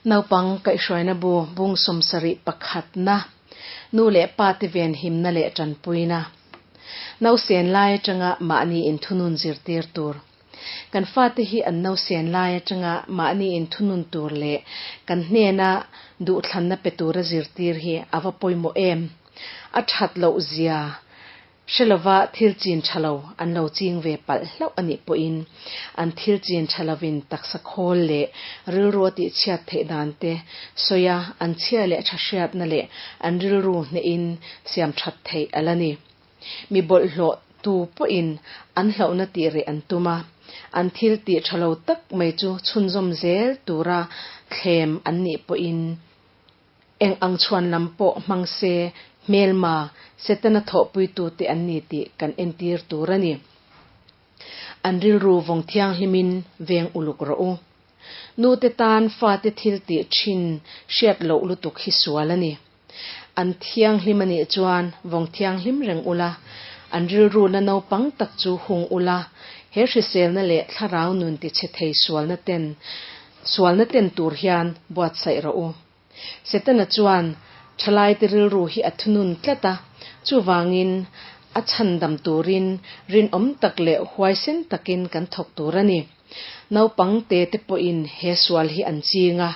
Naupang kaihhruaina bu bung 70 pakhatna, Nu leh pa te venhimna leh tanpuina. Nausen lai atanga mahni inthunun zirtir tur. Kan fate hi an nausen lai atanga mahni inthunun tur leh kan hnena duhthlanna pe tura zirtir hi a va pawimawh em? A that loh zia hre lova thil chin tha lo an lo ching ve palh hlauh a nih pawhin an thil chin tha lovin taksa khawl leh rilru a tihchhiat theih dan te sawi a, an chhia leh tha hriatna leh an rilru hnehin siam that theih a la ni. Mi bawlhhlawh tu pawhin an hlauhna tih reh an tum a, an thil tih tha lo tak mai chu chhunzawm zel tura thlem an nih pawhin eng ang chhuan lam pawh hmang se hmelma Setana thawhpuitute an ni tih kan entir tur a ni. An rilru vawng thianghlimin veng uluk rawh u. Nute tan fate thil tih thin hriat loh lutuk hi sual a ni. An thianghlim a nih chuan vawng thianghlim reng ula, an rilru na naupang tak chu hung ula, he hriselna leh thlarau nun tichhe thei sualna ten sualna ten tur hian buatsaih rawh u. Setana chuan thalaite rilru hi a thunun tlat a, chuvangin a chhandam turin rinawm tak leh huaisen takin kan thawk tur a ni. Naupang te te pawhin he sual hi an ching a,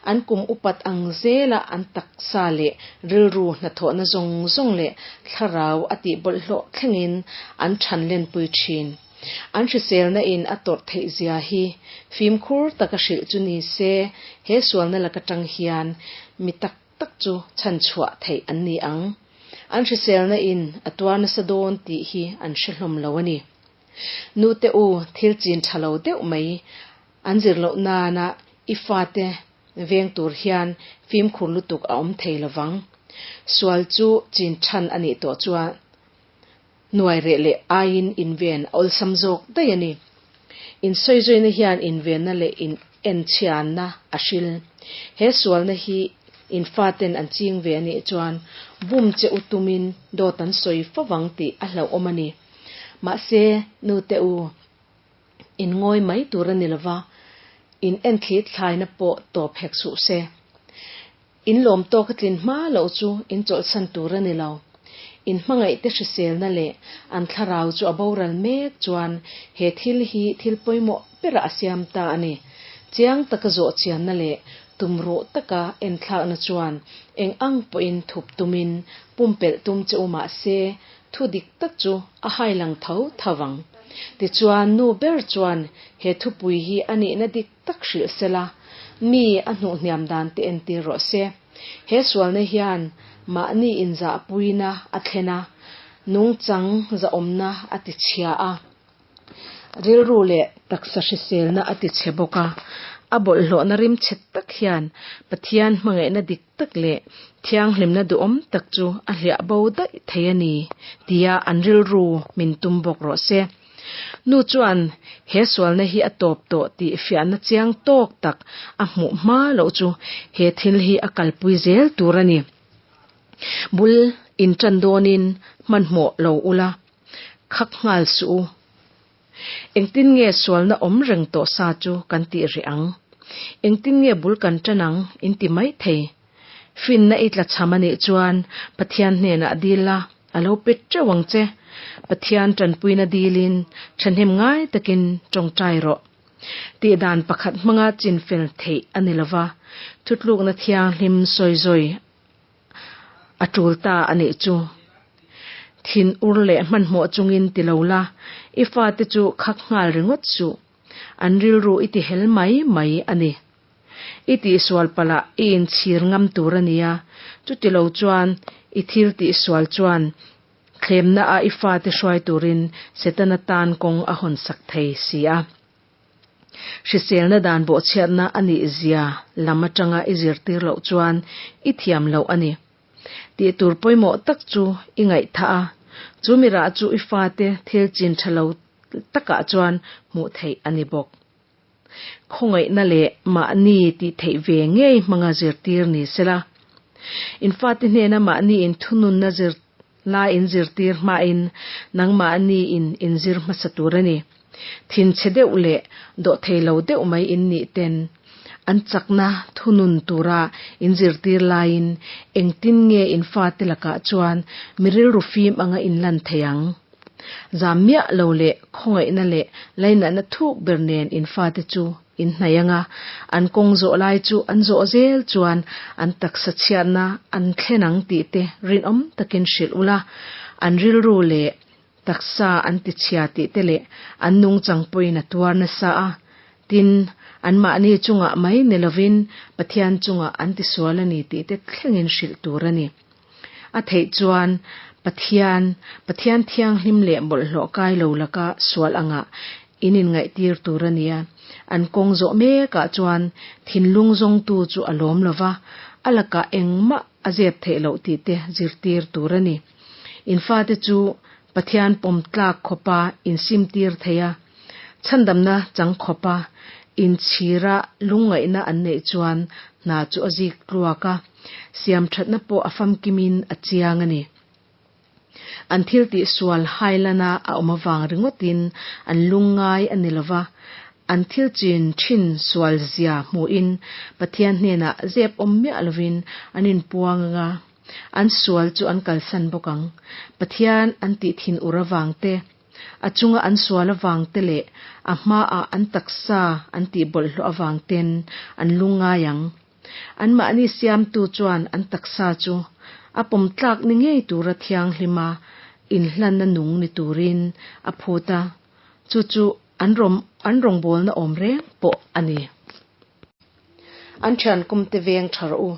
an kum upat ang zela an taksa leh rilru hnathawhna zawng zawng leh thlarau a tih bawlhhlawh thlengin an than lenpui thin. An hriselna in a tawrh theih zia hi fimkhur taka hrilh chu ni se, he sualna laka tang hian mi tak tak chu chhanchhuah theih an ni ang. An hriselna in a tuar nasa dawn tih hi an hre hlawm lo a ni. Nute u, thil chin tha lo deuh mai an zir loh nana i fate veng tur hian fimkhur lutuk a awm thei lovang. Sual chu chin than a nih tawh chuan nuai reh leh aiin inven a awlsam zawk daih a ni. Insawizuina hian invenna leh in enchhianna a hril. He sualna hi in faten an ching ve a nih chuan bum che u tumin dawt an sawi fo vang tih a hlauhawm a ni. Mahse, nute u, in ngawi mai tur a ni lova, in enthlit thlaina pawh tawp hek suh se. In lawm tawk a tlin hma loh chu in chawlhsan tur a ni lo. In hmangaihte hriselna leh an thlarau chu a boral mek chuan he thil hi thil pawimawh berah a siam ta a ni. Chiang taka zawh chianna leh tumruh taka enthlakna chuan eng ang pawhin thup tumin pumpelh tum che u mah se Thu dik tak chu a hai lang tho tho vang. Tichuan, nu ber chuan he thupui hi a nihna dik tak hrilh se la, mi a hnuh hniam dan te entir rawh se. He sualna hian mahni inzahpuina a thlen a, nungchang zahawmna a tichhia a. Rilru leh taksa hriselna a tichhe bawk a, a bawlhhlawhna rimchhe tak hian Pathian hmangaihna dik tak leh thianghlimna duhawm tak chu a hliah bo daih thei a ni tia an rilru min tum bawk rawh se. Nu chuan he sualna hi a tawp tawh tih fiahna chiang tawk tak a hmuh hma loh chu he thil hi a kalpui zel tur a ni. Bul intan dawnin hmanhmawh lo ula. Khak nghal suh u. Engtin nge sualna awm reng tawh sa chu kan tih rih ang? Engtin nge bul kan tan ang in ti mai thei? Finna i tla cham a nih chuan Pathian hnenah dil la, a lo pe teuh ang che. Pathian tanpuina dilin thahnem ngai takin tawngtai rawh. Tihdan pakhat hmanga chinfel theih a ni lova, thutlukna thianghlim sawizawi A tul ta a nih chu. Thin ur leh hmanhmawh chungin ti lo la, i fate chu khak nghal ringawt suh. An rilru i ti hel mai mai a ni. I tihsual palh ah i inchhir ngam tur a nia, chuti lo chuan i thil tihsual chuan thlemna ah i fate hruai turin Setana tan kawng a hawnsak thei si a. Hriselna dan bawhchhiatna a nih zia lam atanga i zirtir loh chuan i thiam loh a ni. Tih tur pawimawh tak chu i ngaihthah a, chu mirah chu i fate thil chin tha lo takah chuan hmuh theih a ni bawk. Khawngaihna leh mahni tih theih ve ngei hmanga zirtir ni sela. In fate hnena mahni inthununna zir La in zirtir hmain nangmahni in inzir hmasa tur a ni. Thinchhe deuh leh dawhthei lo deuh mai in nih ten. An chakna thunun tura in zirtir laiin engtin nge in fate lakah chuan mi rilru fim anga in lan thei ang? Zam miah lo leh khawngaihna leh lainatna thuk ber nen in fate chu in hnaih anga, an kawng zawh lai chu an zawh zel chuan an taksa chhiatna an thlen ang tih te rinawm takin hrilh ula, an rilru leh taksa an tichhia tih te leh an nungchang pawhin a tuar nasa a, tin, anmahni chungah mai ni lovin Pathian chungah an tisual a ni tih te thlengin hrilh tur a ni. A theih chuan Pathian, Pathian thianghlim leh bawlhhlawh kai lo laka sual angah in inngaihtir tur a nia. An kawng zawh mekah chuan thinlung zawngtu chu a lawm lo va, a lakah engmah a zep theih loh tih te zirtir tur a ni. In fate chu Pathian pawm tlak khawpa insimtir thei a, chhandamna chang khawpa inchhira lungngaihna an neih chuan hna chu a zik tluak a, siamthatna pawh a famkimin a chiang a ni. An thil tih sual hailana a awm avang ringawtin an lungngai a ni lova, an thil chin thin sual zia hmuhin Pathian hnenah zep awm miah lovin an inpuang anga, an sual chu an kalsan bawk ang. Pathian an tih thin ur avang te, a chunga an sual avang te leh a hmaah an taksa an tih bawlhhlawh avang ten an lungngai ang. Anmahni siamtu chuan an taksa chu a pawm tlak ni ngei tura thianghlima inhlanna nung ni turin a phut a, chu chu an an rawngbawlna awm reng pawh a ni. An thian kumte veng tha rawh u.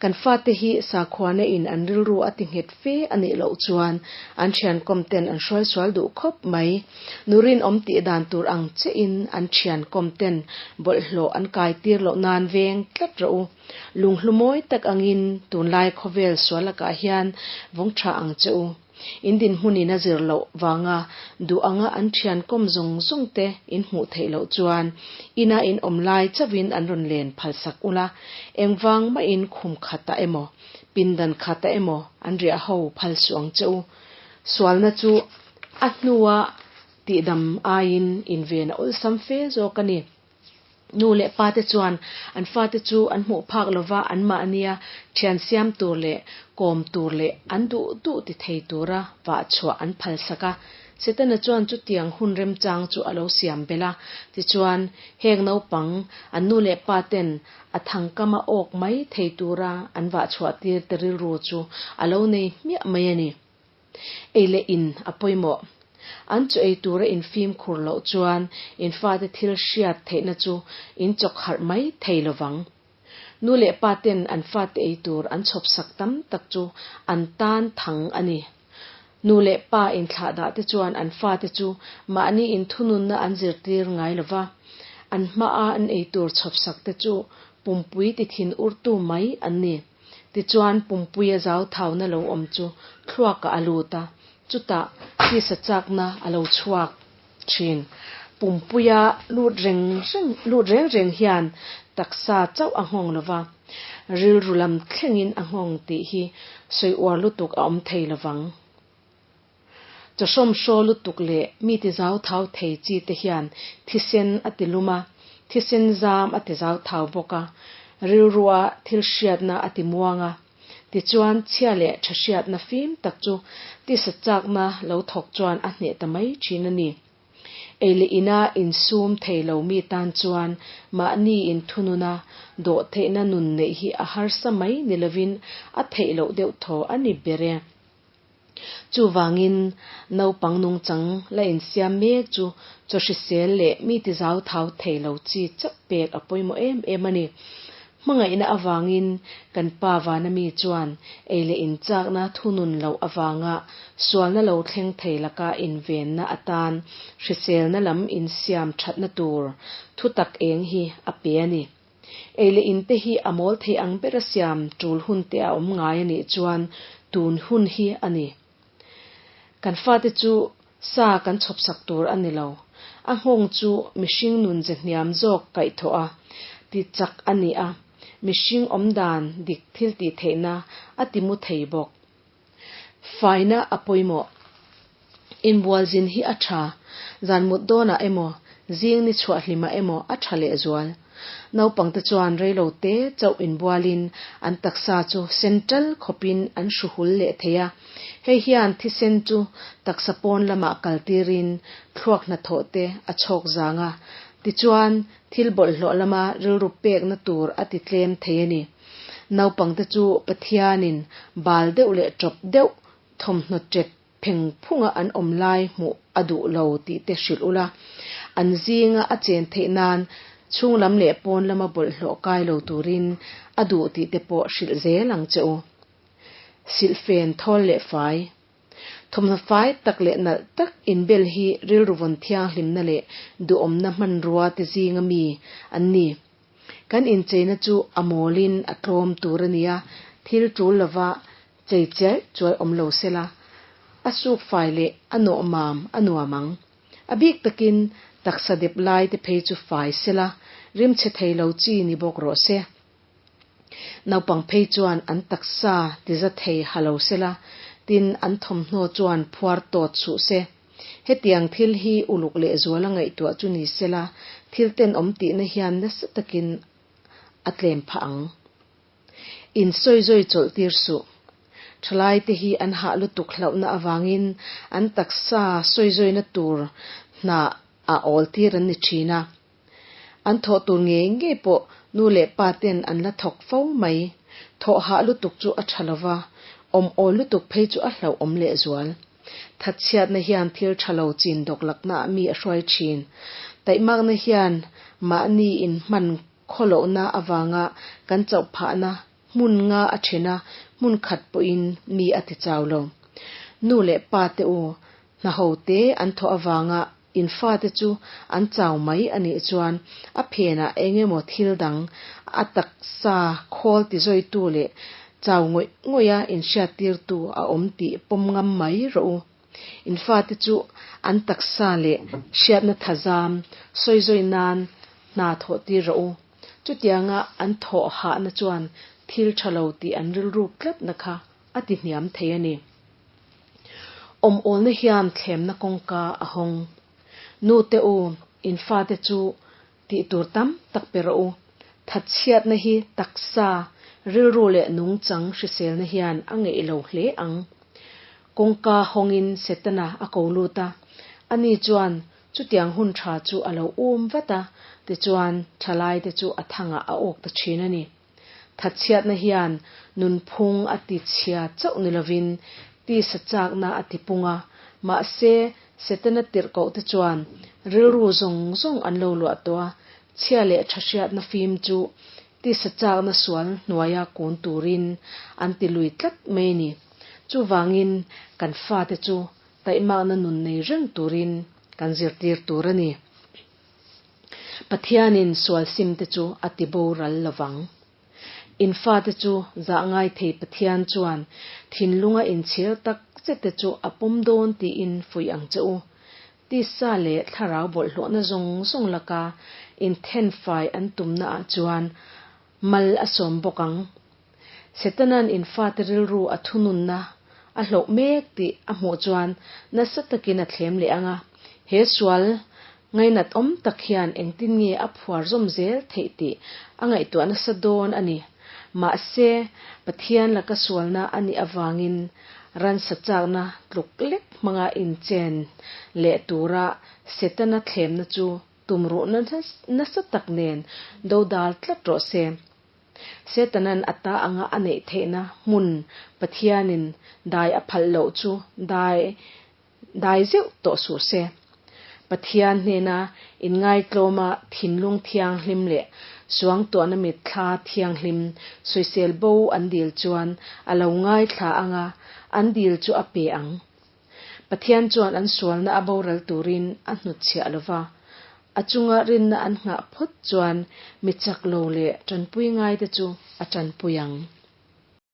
Kan fate hi sakhuana in an rilru a ti nghet fe a nih loh chuan an thian kawm ten an hruai sual duh khawp mai. Nu rinawm tih dan tur ang che in an thian kawm ten bawlhhlawh an kai tir loh nan veng tlat rawh u. Lunghlu mawi tak angin tunlai khawvel sual lakah hian vawng tha ang che u. In dinhmunin a zir loh vanga duh anga an thian kawm zawng zawng te in hmuh theih loh chuan ina in awm lai chauhin an rawn len phalsak ula, engvang mahin khum khatah emaw, pindan khatah emaw an riah ho phal suh ang che u. Sualna chu a hnua tihdam aiin inven a awlsam fe zawk a ni. Nu leh pate chuan an fate chu an hmuh phak lova anmahnia thian siam tur leh kawm tur leh an duh duh ti thei tura vah chhuah an phalsak a. Setana chuan chutiang hun remchang chu a lo siam belh a. Tichuan, heng naupang an nu leh paten a thangkama awk mai thei tura an vah chhuah tir te rilru chu a lo nei hmiah mai a ni. Ei leh in a pawimawh. An chu ei tura in fimkhur loh chuan in fate thil hriat theihna chu in chawk harh mai thei lovang. Nu leh pa ten an fate ei tur an chhawpsak tam tak chu an tan thang a ni. Nu leh pa inthlahdah te chuan an fate chu mahni inthununna an zirtir ngai lova, an hmaa an ei tur chhawpsak te chu pumpui ti thin urtu mai an ni. Tichuan pumpuia zauthauna lo awm chu thluakah a lut a, chutah tisa chakna a lo chhuak thin. Pumpuia lut reng reng lut reng reng hian taksa chauh a nghawng lova, rilru lam thlengin a nghawng tih hi sawi uar lutuk a awm thei lovang. Chawhrawmhraw lutuk leh mi ti zauthau thei chi te hian thisen a ti lum a, thisen zam a ti zauthau bawk a, rilrua thil hriatna a ti muang a. Tichuan, chhia leh tha hriatna fim tak chu tisa chakna lo thawk chuan a hneh ta mai thin a ni. Ei leh ina insum thei lo mi tan chuan mahni inthununa dawh theihna nun neih hi a harsa mai ni lovin a theih loh deuh thaw a ni ber e. Chuvangin, naupang nungchang la insiam mek chu chaw hrisel leh mi tizau thau thei lo chi chauh pek a pawimawh em em a ni. Hmangaihna avangin kan Pa vana mi chuan ei leh inchakna thunun loh avanga sualna lo thleng thei laka invenna atan hriselna lam insiam thatna tur thutak eng hi a pe a ni. Ei leh in te hi a mawl thei ang bera siam tul hun te a awm ngai a nih chuan tun hun hi a ni. Kan fate chu sa kan chhawpsak tur a ni lo. A nghawng chu mihring nun ze hniam zawk kaihthawh a, ti chak a ni a, mihring awmdan dik thil tih theihna a ti mu thei bawk. Faina a pawimawh. Inbual zin hi a tha. Zan mut dawnah emaw, zing ni chhuah hlimah emaw a tha lehzual. Naupangte chuan reilo te chauh inbualin an taksa chu sen ṭal khawpin an hru hul leh thei a. Hei hian thisen chu taksa pawn lamah kaltirin thluak hnathawh te a chhawk zang a. Tichuan, thil bawlhhlawh lama rilru pekna tur a ti tlem thei a ni. Naupangte chu Pathianin bal deuh leh ṭawp deuh thawmhnaw ṭet pheng phunga an awm lai hmuh a duh lo tih te hrilh ula, an zinga a chen theih nan chhung lam leh pawn lama bawlhhlawh kai lo turin a duh tih te pawh hrilh zel ang che u. Silhfen thawl leh fai. Thawmhnaw fai tak leh nalh tak inbel hi rilru vawn thianghlimna leh duhawmna hmanrua te zinga mi an ni. Kan incheina chu a mawlin a tlawm tur a nia, thil tul lova chei chiai chuai awm lo sela, a suk fai leh a nawh mam a nuam ang. A bik takin taksa dep lai te phei chu fai sela, rimchhe thei lo chi ni bawk rawh se. Naupang phei chuan an taksa tiza thei ha lo sela, tin an thawmhnaw chuan phuar tawt suh se. Hetiang thil hi uluk lehzuala ngaihtuah chu ni sela, thil tenawm tihna hian nasa takin a tlem phah ang. In sawizawi chawlh tir suh. Thalaite hi an hah lutuk hlauhna avangin an taksa sawizawina tur hna ah awl tir an ni thin a. An thawh tur ngei ngei pawh nu leh pa ten an la thawk fo mai. Thawh hah lutuk chu a tha lova, awm awl lutuk phei chu a hlauhawm lehzual. Thatchhiatna hian thil tha lo chin dawk laknaah mi a hruai thin. Taihmakna hian mahni inhman khawlohna avanga kan chauh phahna hmun nga a then a, hmun khat pawhin mi a ti chau lo. Nu leh pa te u, hna ho te an thawh avanga in fate chu an chau mai a nih chuan a phenah eng emaw thil dang a taksa khawl tizawitu leh chau ngawih ngawiha inhriattirtu a awm tih pawm ngam mai rawh u. In fate chu an taksa leh hriatna thazam sawizawi nan hna thawh tir rawh u. Chutianga an thawh hahna chuan thil tha lo tih an rilruk tlatna kha a ti hniam thei a ni. Awm awlna hian thlemna kawngka a hawng. Nute u, in fate chu tih tur tam tak pe rawh u. Thatchhiatna hi taksa, rilru leh nungchang hriselna hian a ngeih lo hle ang. Kawngka hawngin Setana a ko lut a, ani chuan chutiang hun tha chu a lo um vat a, tichuan thalaite chu a thangah a awk ta thin a ni. Thatchhiatna hian nunphung a ti chhia chauh ni lovin tisa chakna a ti pung a, mahse Setana tirhkohte chuan rilru zawng zawng an lo luah tawh a, chhia leh tha hriatna fim chu tisa chakna sual hnuaia kun turin an ti lui tlat mai a ni. Chuvangin kan fate chu taihmakna nun nei reng turin kan zirtir tur a ni. Pathianin sual simte chu a ti boral lovang. In fate chu zah ngai thei Pathian chuan thinlunga inchhir tak zete chu a pawm dawn tiin fuih ang che u. Tisa leh thlarau bawlhhlawhna zawng zawng laka inthenfai an tumnaah chuan mal a sawm bawk ang. Setana'n in fate rilru a thununna a hlauh mek tih a hmuh chuan nasa takin a thlem leh ang a, he sual ngainat awm tak hian engtin nge a phuar zawm zel theih tih a ngaihtuah nasa dawn a ni. Mahse, Pathian laka sualna a nih avangin ransa chakna tluk lek hmanga inchen leh tura Setana thlemna chu tumruhna nasa tak nen dodal tlat rawh se. Setanan a ta anga a neih theihna hmun Pathianin dai a phalh loh chu dai dai zeuh tawh suh se. Pathian hnena inngaitlawma thinlung thianghlim leh suangtuahna mitthla thianghlim sawisel bo an dil chuan a lo ngaithla anga an dil chu a pe ang. Pathian chuan an sualna a boral turin a hnutchhiah lo va, a chunga rinna an nghah phawt chuan mi chak lo leh tanpui ngaite chu a tanpui ang.